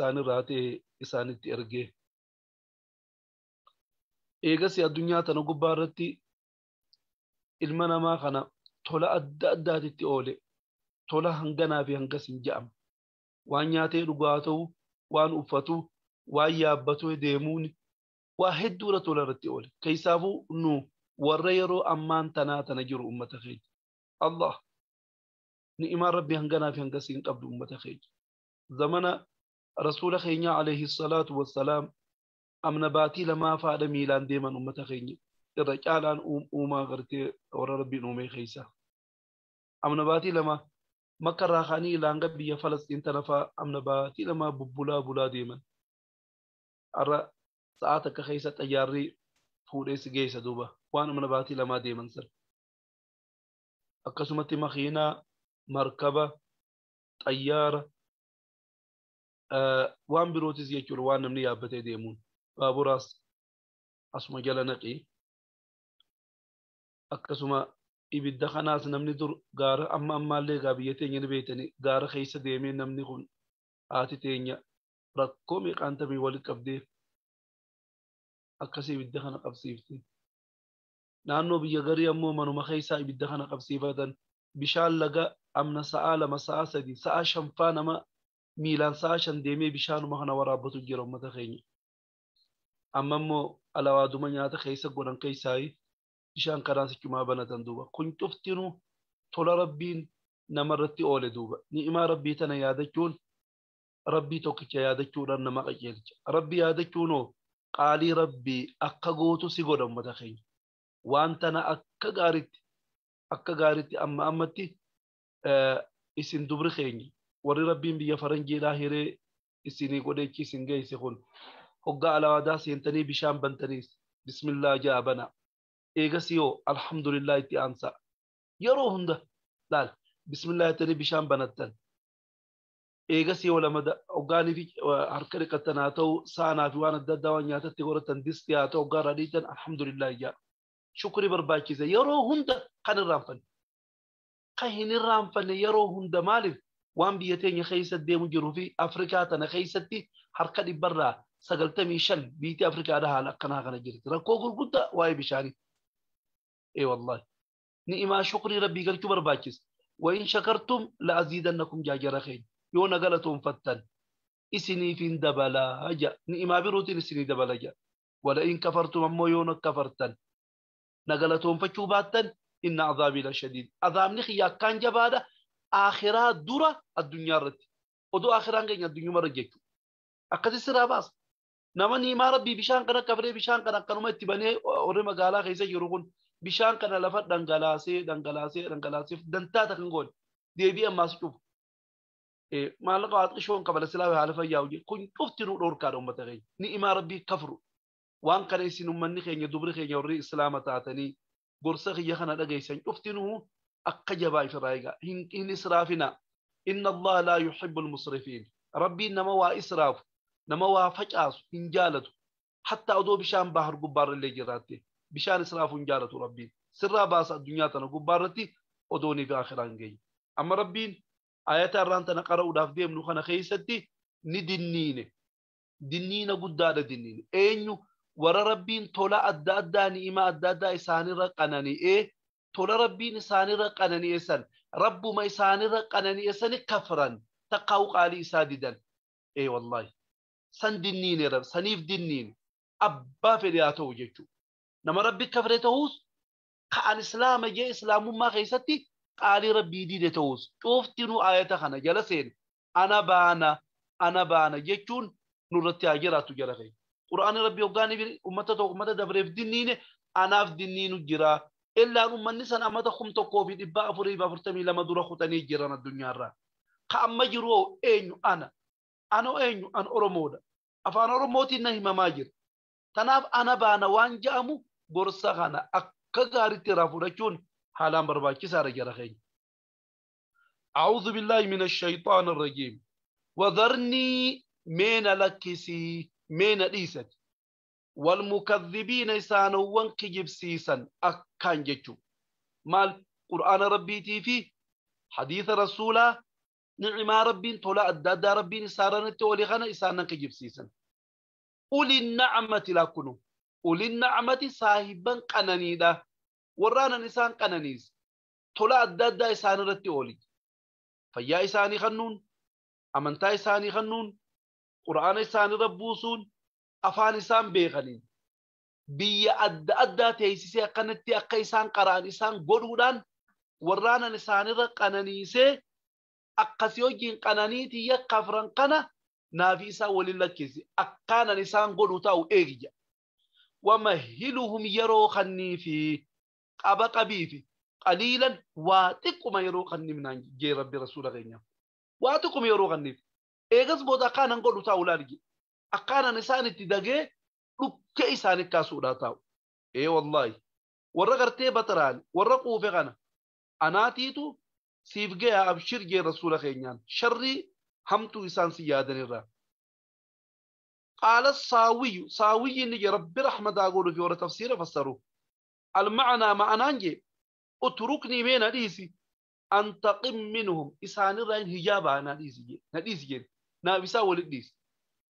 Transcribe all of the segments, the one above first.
Isaanirraa ta'e isaanitti ergee. Eegas addunyaa tana gubbaa irratti ilma namaa kana tola adda addaatitti oole. Tola hanganaa fi hangas hin je'amu. Waan nyaatee dhugaa ta'u, waan uffatu, waan yaabbatu deemuun waa hedduudha tola irratti oole. Keessaafuu nu warra yeroo ammaan tanaa tana jiru ummata keenya. Allah ni'imaan Rabbi hanganaa fi hangas hin qabdu ummata keenya. Zamana rasuula keenya alayhi salaatu wassalaam amna baatii lamaa faadha miilaan deeman ummata keenya. Irra caalaan uumaa gartee warra Rabbiin uumee keessa. Amna baatii lama Makka irraa ka'anii ilaanga biyya Falastiin tana fa'aa amna baatii lama bubbulaa bulaa deeman. Har'a sa'aa takka keessa xayyaarri fuudhee si geessa duuba waan amna baatii lamaa deeman sana. Akkasumatti makiinaa, markaba, xayyaara waan birootis jechuudha waan namni yaabbatee deemuun. Baaburaas asuma jala naqii. Akkasuma ibidda kanaas namni dur gaara amma ammaallee gaa biyya teenya ni beektanii gaara keessa deemee namni kun haati teenya rakkoo meeqaan tamii walitti qabdee akkasii ibidda kana qabsiifti. Naannoo biyya garii ammoo manuma keessaa ibidda kana qabsiifatan bishaan laga amna sa'aa 2 sa'aa 3 sa'aa 5 faa nama miilaan sa'aa 5 deemee bishaanuma kana waraabbatu jira uummata keenya. Amma immoo alawaaduma nyaata keessa godhan keessaayi bishaan kanaa sichumaa banatan duuba. Kun cuftinuu tola Rabbiin namarratti oole duuba. Ni'imaa Rabbii tana yaadachuun Rabbii tokkicha yaadachuudhaan nama qajeelcha. Rabbi yaadachuunoo qaalii Rabbii akka gootu si godha uummata keenya. Waan tana akka gaariitti akka gaariitti amma ammatti isin dubri keenya warri Rabbiin biyya faranjiidhaa hiree isinii godheechi isin geesse kun hoggaa alawaadaa seentanii bishaan bantaniis bismillaa ja'a bana. Eegas yoo alhamdulillah itti aansaa. Yeroo hunda laal bismillah jettanii bishaan banattan. Eegas yoo lamada hoggaanii fi harka dhiqattan haa ta'u saanaa fi waan adda addaa waan nyaatatti godhatan disti haa ta'u hoggaa irraa dhiitan alhamdulillah ja'a. Shukrii barbaachisa yeroo hunda kan irraanfanne. Kan hin irraanfanne yeroo hunda maaliif waan biyya teenya keessa deemu jiruu fi Afrikaa tana keessatti harka 95% biyyi Afrikaadha haala akkanaa kana jirti. Rakkoo gurguddaa waa'ee bishaanii. Ee wallahi. Ni'imaa shukrii Rabbii galchuu barbaachisa. Wa in shakartum la aziidannakum jaajara keenya. Yoo na galatoonfattan isiniif hin dabalaa ja'a. Ni'imaa birootiin isinii dabala ja'a. Wala in kafartum ammoo yoo na kafartan na galatoonfachuu baattan inna azaabii la shadiid. Azaabni kiyya akkaan jabaadha akhiraa dura addunyaa irratti. Odoo akhiraan keenya addunyuma irra jechuudha. Akkasi sirraa baasa. Nama ni'imaa Rabbii bishaan kana kafree bishaan kana akkanuma itti banee warri magaalaa keessa jiru kun bishaan kana lafa dhangalaasee dhangalaasee dhangalaasee dantaa takkan goone deebii ammaas cufu. Maallaqa waa xiqqishoon qabala silaa haala fayyaa hojii kun cufti nu dhorkaadha uummata keenya. Ni'imaa Rabbii kafru. Waan kana isin uummanni keenya dubri keenya warri islaama taatanii gorsa kiyya kana dhageessan cufti nu akka jabaa ifirraa eegaa. Hin israafinaa. Inna Allah laa yuhibbul musrifiin. Rabbiin nama waa israafu nama waa facaasu hin jaalatu. Hatta odoo bishaan bahar gubbaarra illee jiraatte bishaan israafu hin jaalatu Rabbiin. Sirraa baasa addunyaa tana gubbaarratti odoonii fi akhiraan hin geenye. Amma Rabbiin ayata irraan tana qara'uudhaaf deemnu kana keessatti ni dinniine. Dinniina guddaadha dinniine. Eenyu warra Rabbiin tola adda addaa ni'imaa adda addaa isaanirra qanani'ee tola Rabbiin isaanirra qanani'e san Rabbuma isaanirra qanani'e sani kafran takkaa'u qaalii isaa didan. Ee wallahi. San dinniine Rabbi saniif dinniine abbaa fedhe haa ta'u jechuudha. Nama Rabbi kafre ta'us ka'an islaama jee islaamummaa keessatti qaalii Rabbii dide ta'us cuftinuu ayata kana jala seene ana baana ana baana jechuun nurratti haa jiraattu jala keenya. Qur'aanni Rabbii hoggaanii uummata tokko uummata dabreef dinniine anaaf dinniinu jira. Illaan uummanni san amata 1442 dura kutanii jiran addunyaarraa. Ka amma jiru eenyu ana. Ano eenyu an Oromoodha. Afaan Oromootiin na himamaa jira. Tanaaf ana baana waan ja'amu gorsa kana akka gaariitti irraa fudhachuun haalaan barbaachisaadha jara keenya. أعوذ بالله من الشيطان الرجيم. وذرني مين لكسي مين ليست والمكذبين إسانوان كجب سيسا أكان جتشو مال قرآن ربي في حديث رسوله Ni'imaa Rabbiin tola adda addaa Rabbiin isaanirratti oole kana isaanan kijibsiisan. Uli na'amati lakkunu. Uli na'amati saahibban qananiidha. Warraanan isaan qananiis. Tola adda addaa isaanirratti ooli. Fayyaa isaanii kennuun, amantaa isaanii kennuun, qura'aana isaanirra buusuun, afaan isaan beekaniin. Biyya adda addaa teessisee akkanatti akka isaan qara'an isaan godhuudhaan warraanan isaanirra qananiisee akkasii wajjin qananiitii kafran kana naafi isaan waliin lakkeessi akkaanan isaan godhu taa'u eegija. Wamahiluhum yeroo kanniifi qaba qabiifi qaliilan waa xiqquma yeroo kanniif naan jee Rabbi rasuula keenyaaf. Waa xiqquma yeroo kanniif. Eegas booda akkaanan godhu taa'u laal akkaanan isaan itti dagee dhukkee isaanii kaasuudhaa taa'u. Ee wallaahi warra gartee bataraan warra quufe kana anaatiitu siif gahaa abshir jee rasuula keenyaan sharrii hamtuu isaan si yaadanirraa. Qaala saawiyyu saawiyyi inni jee Rabbi rahmataa godhu fi warra tafsiira fassaru. Alma'anaa ma'anaan jee utruknii mee na dhiisi antaqim minhum isaanirraa hin hijaabaa na dhiisi jee na dhiisi jee naaf isaan walit dhiisi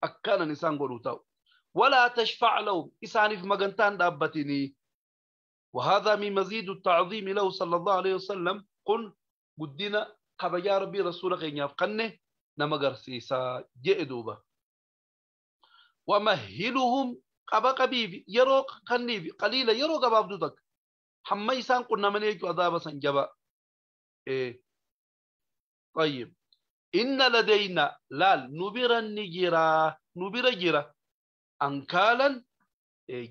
akkaanan isaan godhu ta'u. ولا تشفع لهم إسانف مغنتان دابتني. وهذا من مزيد التعظيم له صلى الله عليه وسلم. قل قدنا قبجا ربي رسولك ينفقنه نمغر سيسا جئدوبة. ومهلهم قبا قبيب يروق قنيب قليلا يروق بابدوتك حما إسان قلنا من يجو عذاب سنجبا. إيه. طيب إن لدينا لال نبرا نجرا نبرا جرا أنكالا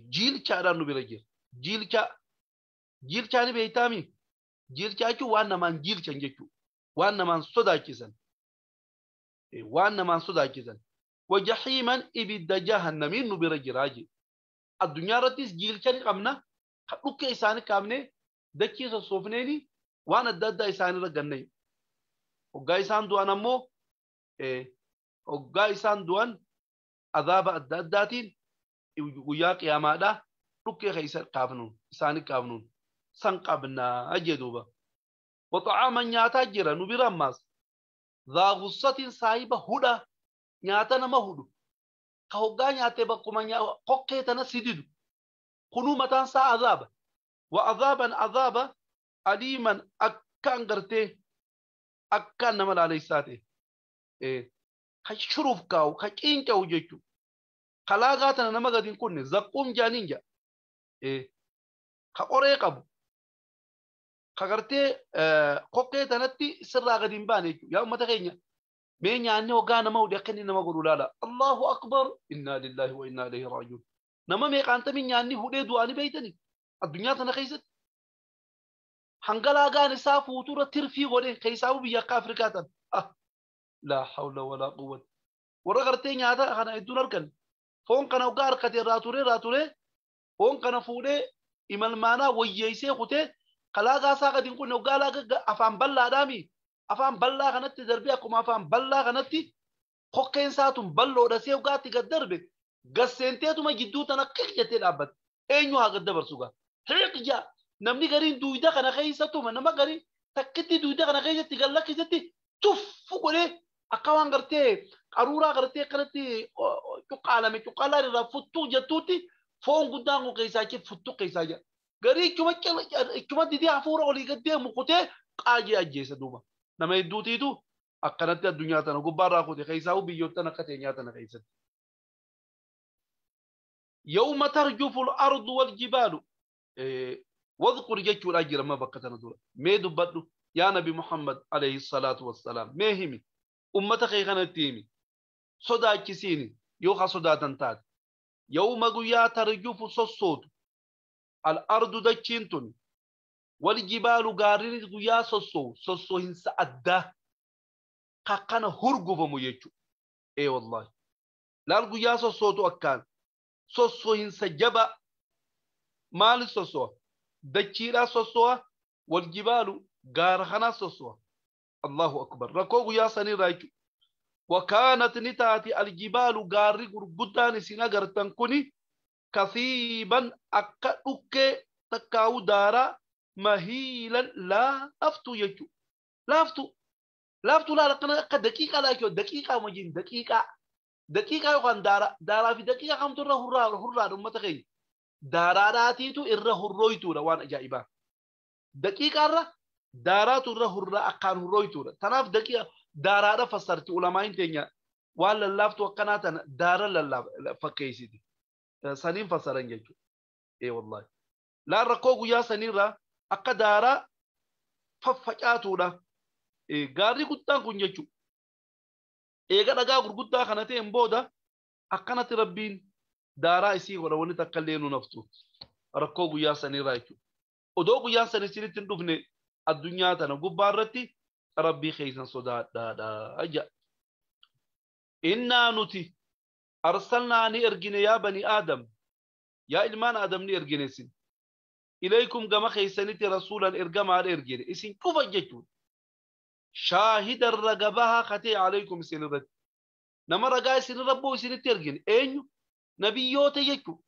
جيل شارا نبرا جرا جيل شا جيل شاني بيتامي جيل شاچو وانا من جيل شانجچو وانا من صداچسن وانا من صداچسن وجحيما إبد جهنم نبرا جراجي الدنيا رتيس جيل شاني قمنا خلوك إساني كامني دكي صوفنيني وانا دادا إساني رغني وقا إسان دوان أمو وقا إسان دوان عذاب الداداتين ويا قياما دا لوكي خيسر قافنون إساني قافنون سنقبنا أجدوبا. وطعاما نياتا جرا نبرا ماس ذا غصة صاحبة هدى نياتا نما هدو كهوغا نياتا بقوما نياتا قوكيتنا سيددو كنو متان سا عذاب وعذابا عذابا أليما أكان غرتي أكان نمال عليه ساتي كشروف كاو كإنكاو جيتو خلاقاتنا نما قدين كوني زقوم جانينجا كأوري قبو كغرتي قوكيتنا سرا قدين باني يا أمة غينيا مين يعني وقانا مودي أكني نما قولوا لا لا الله أكبر إنا لله وإنا إليه راجعون نما ميقانت من يعني هودي دواني بيتني الدنيا تنخيست هنقلا قان سافو تورا ترفي غوري كيساو بيا كافريكاتا لا حول ولا قوة ورغرتين هذا أنا يدون أركن فون كان وقار كتير راتوري راتوري فون كان فودي إمال ويجيسي خوتي قلاقا ساقا دين كنا وقالا أفهم بلا دامي أفهم بلا غنتي دربيكم أفهم بلا غنتي خوكين ساتم بلو رسي وقاتي قد دربي قسنتيتو ما جدو تنقيق جتي الأبد أينو هاقد دبر سوغا حيق جا نمني قرين دويدا غنا خيستو ما نما قرين تكتي دويدا غنا خيستي قال لك جتي تف قولي أكوان قرتي قرورا قرتي قرتي تقالمي تقالاري رفتو جتوتي فون قدامو قيساكي فتو قيساكي قري كما دي عفورة ولي قدي مقتي قاجي أجيس دوما نما يدوتي دو أقنت الدنيا تنا قبارا قوتي خيساو بيوتنا قتينياتنا خيست. يوم ترجف الأرض والجبال واذكر جيش الأجر ما بقتنا دورا ميدو بدو يا نبي محمد عليه الصلاة والسلام ميهمي أمتك خيخنا صدا كسيني يوخا صدا تنتاد يوم قيا ترجف صوت الأرض دكينتون والجبال قارين قيا صو صو هنس أدى قاقنا هرقف ميجو اي والله لا قيا صوت أكان صو هنس جبا مال صو دكيرا صو والجبال قارخنا صو الله أكبر ركو قيا سني رايجو وكانت نتاتي الجبال قاري قرقدان سنقر تنكني كثيبا أكا تكاو دارا مهيلا لا أفتو يجو لا أفتو Laaftuu laala akkana akka daqiiqaa laakiyoo daqiiqaa wajjin daqiiqaa daqiiqaa yookaan daaraa fi daqiiqaa kamtu irra hurraadha uummata keenya. Daaraadhaatiitu irra hurrooytuudha waan ajaa'ibaa. Daqiiqaarra daaraatu irra hurraa akkaan hurrooytuudha. Tanaaf daqiiqa daaraadha fassarti ulamaan teenya waan lallaaftu akkanaa tana daara lallaaf fakkeessiti. Saniin fassaran jechuudha. Ee wallaahi. Laan rakkoo guyyaa saniirraa akka daaraa faffacaatuudha. Gaarri guddaan kun jechuudha. Eega dhagaa gurguddaa kana ta'een booda akkanatti rabbiin daaraa isii godha wanni takka illee nu naftu rakkoo guyyaa saniirraa jechuudha. Odoo guyyaan san isinitti hin dhufne addunyaa tana gubbaa irratti rabbii keessan sodaadhaadha jedha. Innaa nuti arsalnaa ni ergine yaa bani Aadam yaa ilmaan Aadam ni ergine isin. Ilaykum gama keessanitti rasuulan ergamaadha ergine isin cufa jechuudha. Shaahidan raga bahaa katee alaykum isin irratti. Nama ragaa isin rabboo isinitti ergine eenyu? Nabiyyoota jechuudha.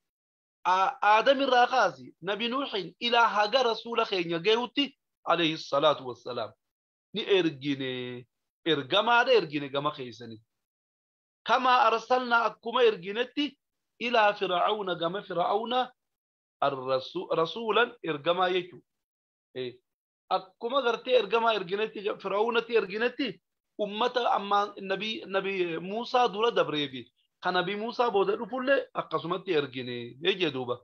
Aadam irraa kaasi Nabi Nuuhin ilaa haga rasuula keenya gahutti alayhi salaatu wassalaam ni ergine ergamaadha ergine gama keessanitti. Kamaa arsalnaa akkuma erginetti ilaa Fir'aawna gama Fir'aawna rasuulan ergamaa jechuudha. Akkuma gartee ergamaa erginetti Fir'aawnatti erginetti ummata ammaan nabi Muusaa dura dabreefi kan nabi Muusaa booda dhufullee akkasumatti ergine jedhuuba.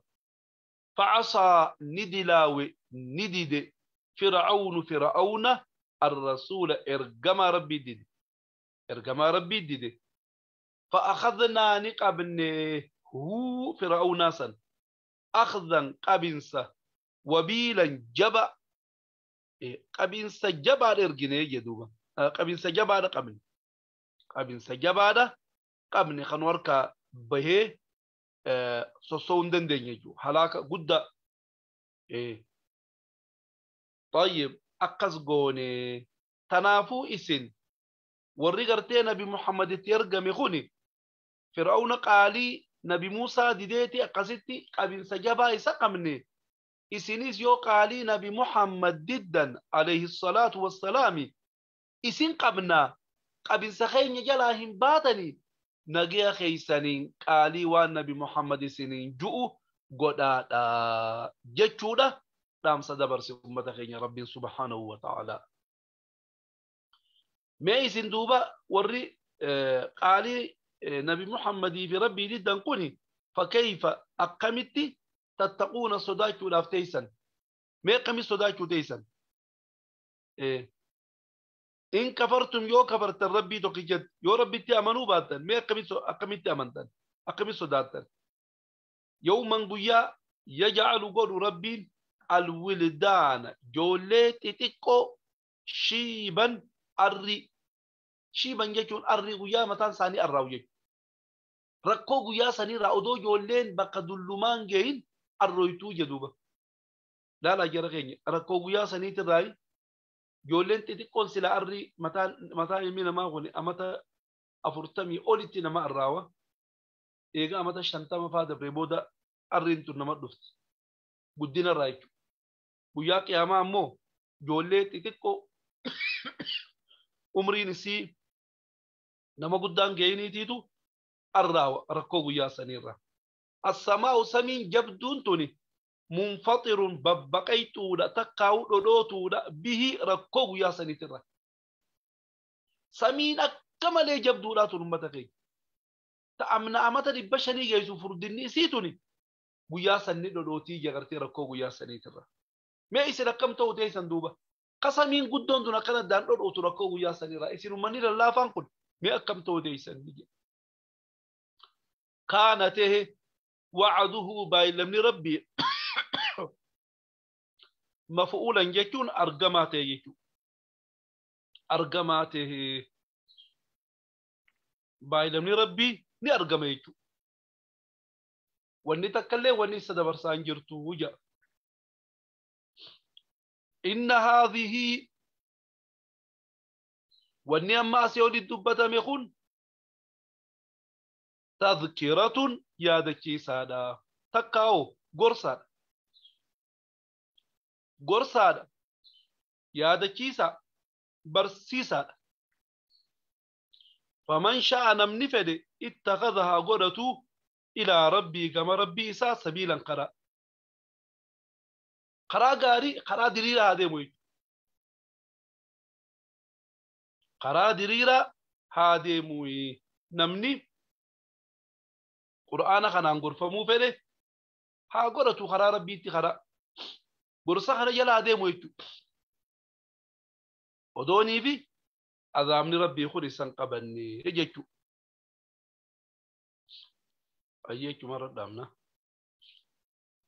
Facasaa ni dilaawe ni dide Fir'aawnu Fir'aawna arrasuula ergamaa rabbii dide. Ergamaa rabbii dide. فأخذنا نقبنه هو فرعون سن أخذا قبنسا وبيلا جبا قبنسا جبا إرجني جدوبا قبنسا جبا قبن قبنسا جبا قبن خنوركا به سوسون دندن يجو هلاك قد طيب أقص قوني تنافو إسن ورقرتي نبي محمد تيرقمي خوني فرعون قالي نبي موسى ديديتي أقصتي قبنسا جبا إسا إسنيس يو قالي نبي محمد ددا عليه الصلاة والسلام إسن قبنا قبنسا خين جلاهم باتني نجيا خيسانين قالي وان نبي محمد سنين جؤ قدادا جتشودا دام صدبر أمة خين ربي سبحانه وتعالى ما إسن دوبا وري قالي نبي محمد في ربي جدا قولي فكيف أقمت تتقون صداك ولافتيسا ما قمت صداك تيسا إن كفرتم يو كفرت ربي تقجد يو ربي تأمنوا باتا ما أقمت أمنتا أقمت صداتا يوما قيا يجعل قول ربي الولدان جوليت تكو شيبا أري شيبا jechuun arri guyyaa mataan isaanii arraa'u jechuudha. Rakkoo guyyaa saniirraa odoo ijoolleen bakka dullumaan gahin arrooytuu jedhuuba. Laalaa jara keenya rakkoo guyyaa saniitirraa ijoolleen xixiqqoon sila arri mataan ilmi namaa kun amata 40 olitti nama arraawa. Eega amata 50 faa dabree booda arriin tun nama dhufti. Guddinarraa jechuudha. Guyyaa qiyaamaa ammoo ijoollee xixiqqoo umriin isii nama guddaan gahiniitiitu arraawa rakkoo guyyaa saniirra. Assamaa'u samiin jabduun tuni munfaxirun babbaqaytuudha takkaa'u dhodhootuudha bihi rakkoo guyyaa saniitirra. Samiin akka malee jabduudhaa tun uummata keenya. Ta'amna amata 500 geessu furdinni isii tuni guyyaa sanni dhodhootii jagartee rakkoo guyyaa saniitirra. Mee isin akkam ta'u teessan duuba? Qasamiin guddoon tun akkana daan dhodhootu rakkoo guyyaa saniirra. Isin uummanni lallaafaan kun mee akkam ta'u teessan? Kaana tahe wa'aduhu baay'lamni rabbii mafuulan jechuun argamaa ta'e jechuudha. Argamaa ta'e baay'lamni rabbii ni argama jechuudha. Wanni takkallee wanni isa dabarsaa hin jirtu jedha. إن هذه والنعمة أسيود الدبة مخون تذكرة يا ذكي سادا تكاو غرساد غرساد يا ذكي سا برسيسا Faman sha'a namni fedhe ittakhadha haa godhatu ilaa rabbii gama rabbii isaa sabiilan karaa. Karaa gaarii karaa diriiraa haa deemu jechuudha. Karaa diriiraa haa deemu namni qur'aana kanaan gorfamuu fedhe haa godhatu karaa rabbiitti karaa gorsa kana jala haa deemu jechuudha. Odoonii fi azaabni rabbii kun isan qabanne jechuudha. Ayyeechuma irra dhaabna.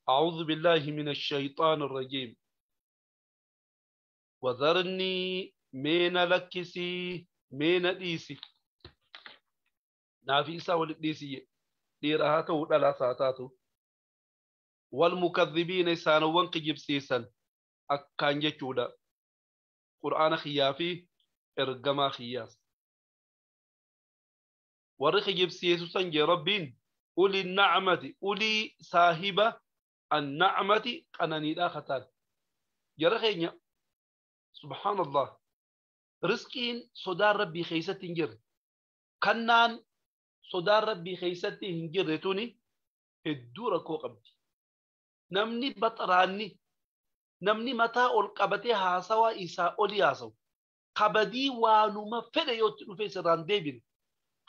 أعوذ بالله من الشيطان الرجيم. وذرني مين لكسي مين ديسي نافيسا ولديسي ديرها تو دلا ساتاتو والمكذبين سانوان قجبسيسا أكان جتشودا قرآن خيافي إرقما خياس ورخ جبسيسو سنجي ربين أولي النعمة أولي صاحبة النعمة قناني لا ختان جرخينيا سبحان الله رزقين صدار ربي خيسة تنجر كنان صدار ربي خيسة تنجر توني الدورة كو قبدي نمني بطراني نمني متى القبتي هاسوا إسا أولي هاسوا قبدي وانو فدا يوتنو في سران ديبين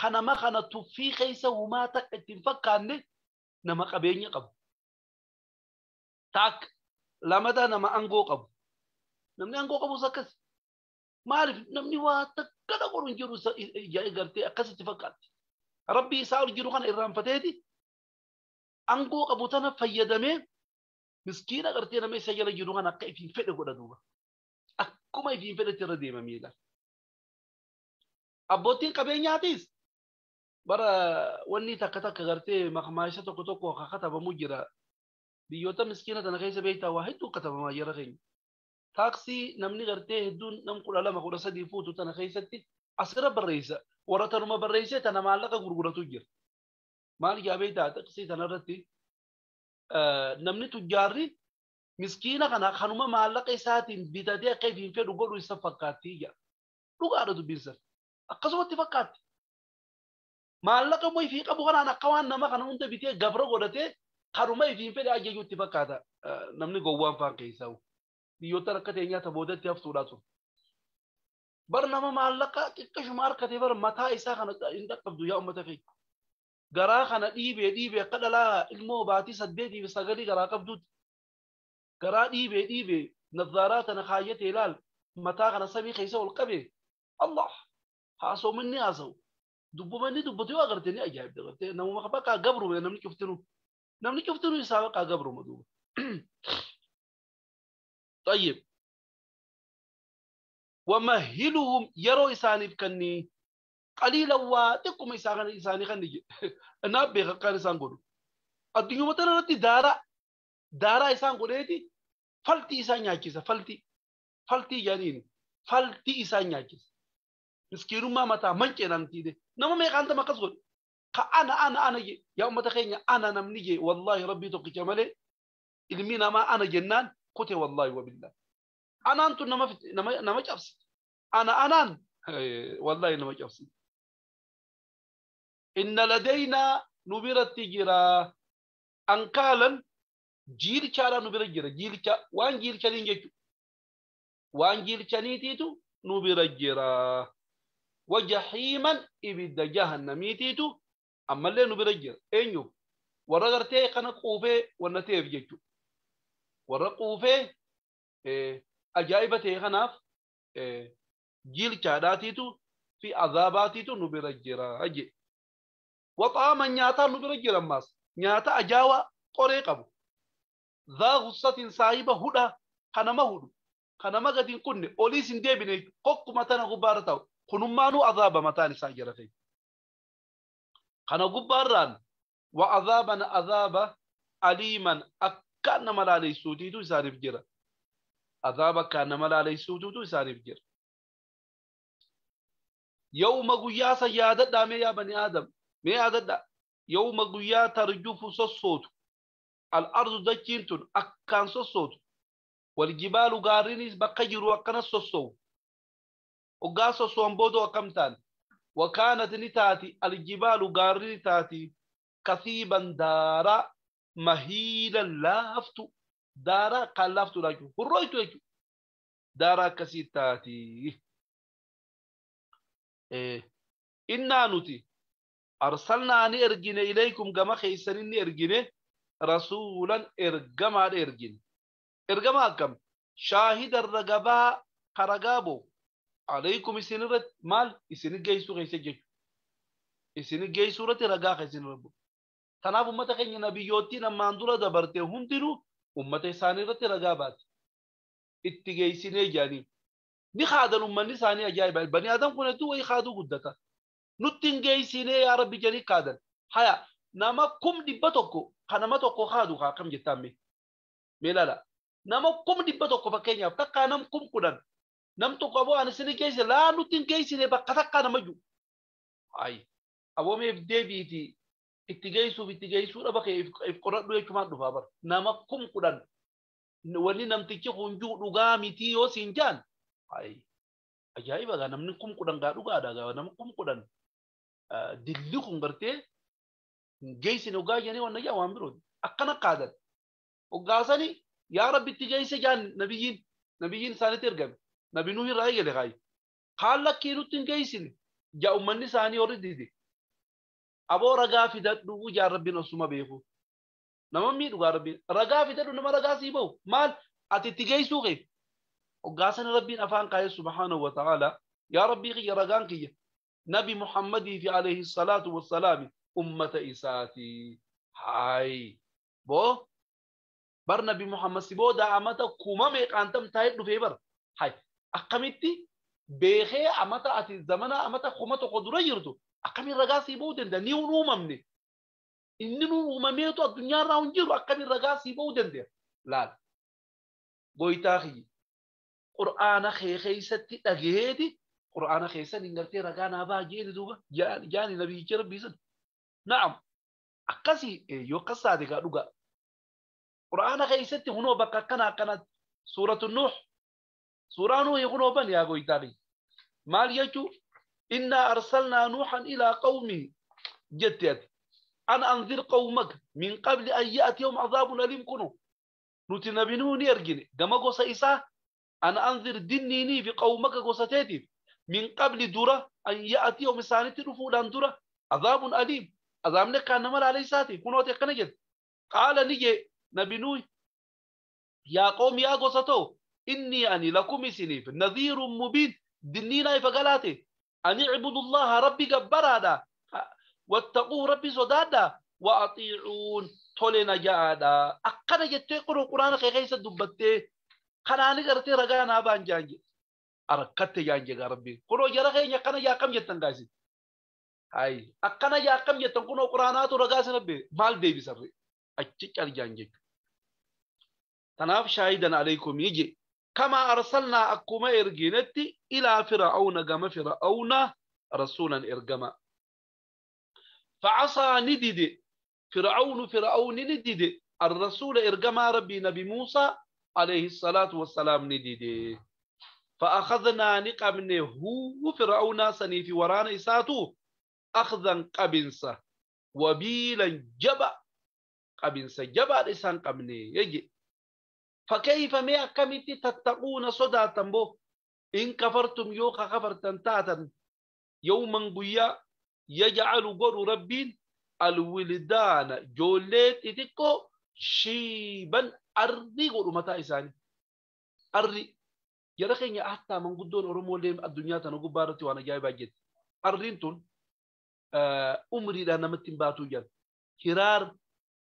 خنا ما خنا توفي خيسة وما تكتنفكاني نما قبيني قب تاك لمدا نما أنغو قب نمني أنغو قبو سكس ما أعرف نمني واتك كذا قرون جرو جاي قرتي أقصد تفكرت ربي سأل جرو كان إرام فتيتي أنغو قبو تنا فيدمي مسكينة قرتي أنا ما يسجل جرو كان أكيد في فده كذا دوبا أكو ما في فده ترى ديما ميلا أبوتين قبينياتيس برا وني تكتك قرتي مخماشة تكتك وخخت بمجرى biyyoota miskiina tana keessa beektaa waa hedduu katabamaa jira keenya. Taaksii namni gartee hedduun nam 12 13 fuutu tana keessatti asirra barreessa. Warra tanuma barreessee tana maallaqa gurguratu jira. Maal yaa beektaa taaksii tanarratti namni tujjaarri miskiina kana kanuma maallaqa isaatiin bitatee akka ifiin fedhu godhu isa fakkaatti jira. Dhugaadha dubbiin sana. Akkasumatti fakkaatti. Maallaqa immoo ifii qabu kanaan akka waan nama kana hunda bitee gabra godhatee kanuma ifiin fedhe ajajuu itti fakkaata namni gowwaan faan keessaa biyyoota akka teenyaa boodatti haftuudhaa ture. Bar nama maallaqa xiqqashuma harkatee bar mataa isaa kana hin dhaqqabdu yaa uummata keenya. Garaa kana dhiibee dhiibee akka dhalaa ilmoo baatii 8 fi 9 garaa qabduutti. Garaa dhiibee dhiibee nazaaraa tana kaayyatee ilaal mataa kana samii keessa ol qabee Allah haasoominni haasa'u dubbumanni dubbatu yoo agarte ni ajaa'ibda gartee namuma bakka gabru namni cuftinu. Namni cuftinu isaa bakka gabruma duuba. طيب ومهلهم يرو إسانيف كني قليلا واتقم إساني خني نابي خقان إسان قولوا الدنيا مثلا رتي دارا دارا إسان قوليتي فلتي إسان ياكيسا فلتي فلتي جانين فلتي إسان ياكيسا مسكينو ما متى منكي نانتي دي نما ميقان تما قصقول أنا أنا أنا جي يا أمة خيني أنا نمني والله ربي توقي جمالي إلمينا ما أنا جنان كتي والله وبالله أنا أنتم نما نما نما جابس أنا أنا والله نما جابس إن لدينا نبرة تجرا أنكالا جيل شارا نبرة جرا جيل شا وان جيل شانين جيتو وان جيل شانيتيتو نبرة جرا وجحيما إبدا جهنميتيتو تيتو أما اللي نبرة جرا إنيو ورغرتي كان قوفي ونتيف جيتو ورقوفي أجايبتي خناف جيل شاداتيتو في عذاباتيتو نبرة جرا أجي وطعاما نياتا نبرة جرا ماس نياتا أجاوا قريقبو ذا غصة صاحبة هدى خنما هدو خنما قدين كن أوليس ديبني قوك متانا غبارتاو خنمانو عذاب متاني ساجرة خي خنا غباران وعذابا عذابا أليما أكان ملالي سوتيتو سارف جرا عذابا كان ملالي سوتيتو سارف جرا يوم قياسا يادت يا بني آدم مي يادت يوم قيا ترجف صوت الأرض دكينتون أكان صوت والجبال قارنيس بقجر وكان صوت وقاس صوت بودو وكمتان Wakaanat ni taati aljibaalu gaarri ni taati kasiiban daaraa mahiilan laaftu daaraa kan laaftuudha jechuudha. Hurrooytu jechuudha. Daaraa akkasii taati. Innaa nuti arsalnaa ni ergine ilaykum gama keeysanin ni ergine rasuulan ergamaadha ergine. Ergamaa akkam? Shaahidan ragabaa karagaa boo alaykum isin irratti maal isin geessuu keessa jechuudha. Isin geessuu irratti ragaa keessa isin irra. Tanaaf ummata keenya nabiyyoottiin ammaan dura dabarte hundinuu ummata isaanii irratti ragaa baate. Itti geessinee jedhanii. Ni haadan ummanni isaanii ajaa'iba. Bani Aadam kun hedduu wayii haaduu guddata. Nutti hin geessinee yaa Rabbi jedhanii kaadan. Haya nama 100,000 kan nama tokko haadu haa akkam jettaan mee? Mee ilaala. Nama 100,000 fakkeenyaaf takkaa nam 10,000 nam tokko aboo ani isin geessine laa nutti hin geessine bakka takkaa nama jiru. Ayi aboo meef deebiitii itti geessuuf itti geessuu dhaba kee if qoradhu jechumaan dhufaa bara. Nama 10,000 wanni namtichi kun jiru dhugaa mitii yoo siin jaan. Ayi ajaa'iba gaa namni 10,000 gaa dhugaadha gaa nama 10,000 dilli kun gartee geessine ogaa jedhanii waan najaa waan biroo akkana qaadan. Oggaasanii yaa Rabbi itti geesse jaan nabiyyiin isaanitti ergame. Nabi Nuhi irraa eegale kaayi. Kaan lakkii nutti hin geessine jaa ummanni isaanii warri dide. Aboo ragaa fidadhu jaa Rabbiin osuma beeku. Nama miidhu gaa Rabbiin ragaa fidadhu nama ragaa sii bahu maal ati itti geessuu kee. Oggaasanii Rabbiin afaan kaayee subhaanahu wa ta'aala yaa Rabbii kiyya ragaan kiyya Nabi Muhammadii fi alayhi salaatu wassalaami ummata isaati. Hayi boo bar Nabi Muhammad si booda amata kuma meeqaan taa'ee dhufee bar. Hayi akkamitti beekee amata ati zamana amata 1000 dura jirtu akkamiin ragaa sii ba'uu danda'a? Ni hin uumamne. Inni nu uumameetu addunyaarraa hin jiru akkamiin ragaa sii ba'uu danda'a? Laal. Goytaa kiyya. Qur'aana kee keessatti dhageeti Qur'aana keessan hin gartee ragaa naa ba'a jeeni duuba jaani nabiyyicha Rabbii sun. Na'am. Akkasii yoo akkas taate gaa dhugaa. Qur'aana keessatti hunoo bakka akkana akkanatti suuratu Nuux. Suuraa Nuuhi kunoo ban yaa goytaa kiyya. Maal jechuu? Innaa arsalnaa Nuuhan ilaa qawmihi jette ati. An anzir qawmaka min qabli an ya'tiyahum azaabun aliim kunu. Nuti nabi Nuuh ni ergine gama gosa isaa an anzir dinniinii fi qawmaka gosa teetiif min qabli dura an ya'tiyahum isaanitti dhufuudhaan dura azaabun aliim. Azaabni akkaan nama laalee isaati kunooti akkana jedhe. Qaala ni jee nabi Nuuh yaa qawmi yaa gosa too inni ani lakum isiniif nadhiirun mubiin dinniinaa ifa galaate an icbudullaha rabbi gabbaraadha wattaquu rabbi sodaadha wa atiicuun tole na ja'aadha. Akkana jettee kunoo quraana kee keessa dubbattee kanaani gartee ragaa naa baan jaan jedhe. Arkatte jaan jedhe rabbiin. Kunoo jara keenya akkana jaa akkam jettan gaasi. Hayi akkana jaa akkam jettan kunoo quraanaatu ragaa isin rabbi maal deebisarre achi cal jaan jechuudha. Tanaaf shaahidan alaykum ije kama arsalnaa akkuma erginetti ilaa fir'auna gama fir'auna rasuulan ergama. Fa'asaa ni dide fir'aunu fir'auni ni dide الرسول إرجما ربي نبي موسى عليه الصلاة والسلام نديده. فأخذنا نقمنه فرعون سني في ورانا إساتو أخذا قبنسة وبيلا جبا قبنسة جبا إسان قبنه يجي. فكيف ما كمتي تتقون صدى تنبو إن كفرتم يوخا كفرتن تاتا يوما قيا يجعل قر ربين الولدان جوليت إتكو شيبا أرضي قر متى إساني أرضي jara keenya hattaa manguddoon Oromoo illee addunyaa tana gubbaa irratti waan ajaa'ibaa jetti. Arriin tun umriidhaan namatti hin baatuu jira. Hiraar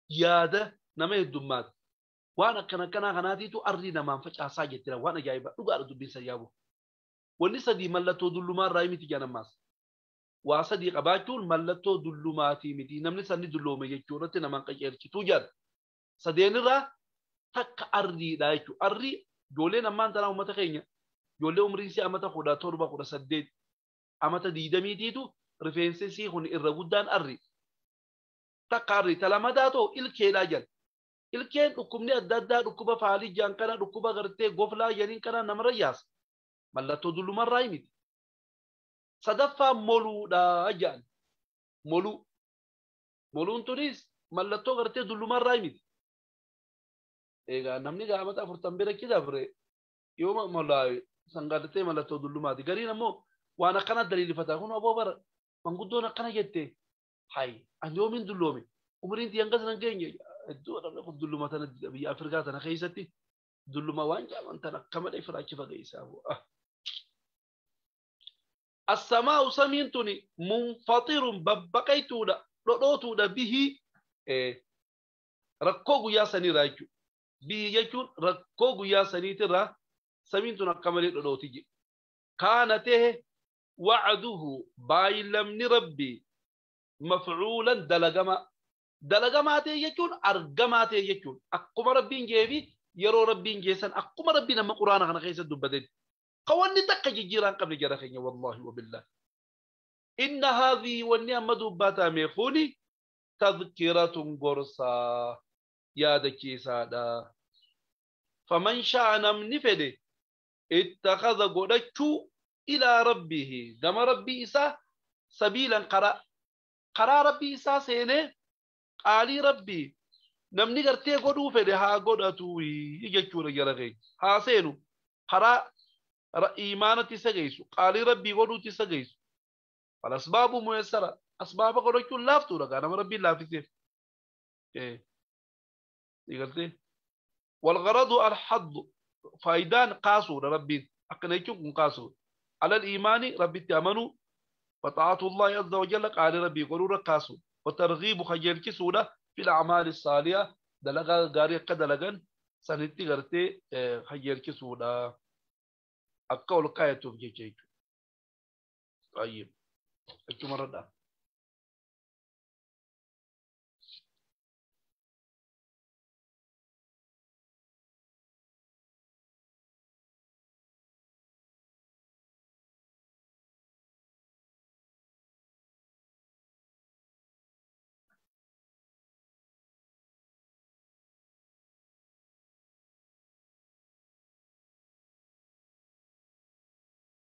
yaada nama heddummaata. Waan akkana akkanaa kanaatiitu arrii namaan facaasaa jettira waan ajaa'ibaa dhugaadha dubbiin sayyaabu. Wanni sadii mallattoo dullumaa irraa miti jedhan. Waa sadii qabaachuun mallattoo dullumaatii miti. Namni sanni dulloome jechuu irratti namaan qajeelchituu jedha. Sadeen irraa takka arriidha jechuudha. Arrii ijoolleen ammaan tanaa uummata keenya ijoollee umriin isii amata 17 18 amata 20tiitu rifeensi isii kun irra guddaan arri. Takka arri talamadaa ta'u ilkeedhaa jala. Ilkeen dhukkubni adda addaa dhukkuba faalii jaan kana dhukkuba gartee goflaa janiin kana namarra yaasa. Mallattoo dullumarraa miti. Sadaffaa moluudha jedhan. Moluu. Moluun tunis mallattoo gartee dullumarraa miti. Egaa namni gaamata 40 bira kidabre yoo molaawe sangaatee mallattoo dullumaati. Gariin ammoo waan akkana daliilifata. Kun aboo bara manguddoon akkana jette hay ani yoomiin dulloome umriin tiyyan gas nan geenye iddoo dhabne kun dulluma tana biyya Afrikaa tana keessatti dulluma waan jaaman tana akka malee firaachi fageessaa bu'a. As-samaa'u samiin tuni munfaxirun babbaqaytuudha dhodhootuudha bihii rakkoo guyyaa saniirraa jechuudha. Bihii jechuun rakkoo guyyaa saniitirraa samiin tun akka malee dhodhooti jedhe. Kaana ta'e wa'aduhu baay'ilamni rabbii mafcuulan dalagama. Dalagamaa ta'e jechuun argamaa ta'e jechuun akkuma rabbiin jeefi yeroo rabbiin geessan akkuma rabbiin amma quraana kana keessa dubbatetti. Kawanni takka jijjiiraan qabne jara keenya wallaahi wabillahi. Inna haadhii wanni amma dubbatame kuni tadhkiratun gorsaa yaadachiisaadha. Faman sha'a namni fedhe ittakhadha godhachuu ilaa rabbihi gama rabbii isaa sabiilan karaa rabbii isaa seenee qaalii rabbii namni gartee godhuu fedhe haa godhatu jechuudha jara keenya. Haa seenu karaa iimaanatti isa geessu qaalii rabbii godhuutti isa geessu. Falasbaabu muyassara asbaaba godhachuun laaftuudha gaa nama rabbiin laaffiseef. Gartee walgaradu alhaddu faayidaan kaasuudha rabbiin akkana jechuun kun kaasuudha. Alal iimaani rabbitti amanuu وطاعة الله عز وجل قال ربي قولوا ركاسو وترغيب خجل كسودة في الأعمال الصالحة دلقا غاري قدلقا سنتي غرتي خجل كسودة أقول قايتو في جيجي. طيب أكو مرة.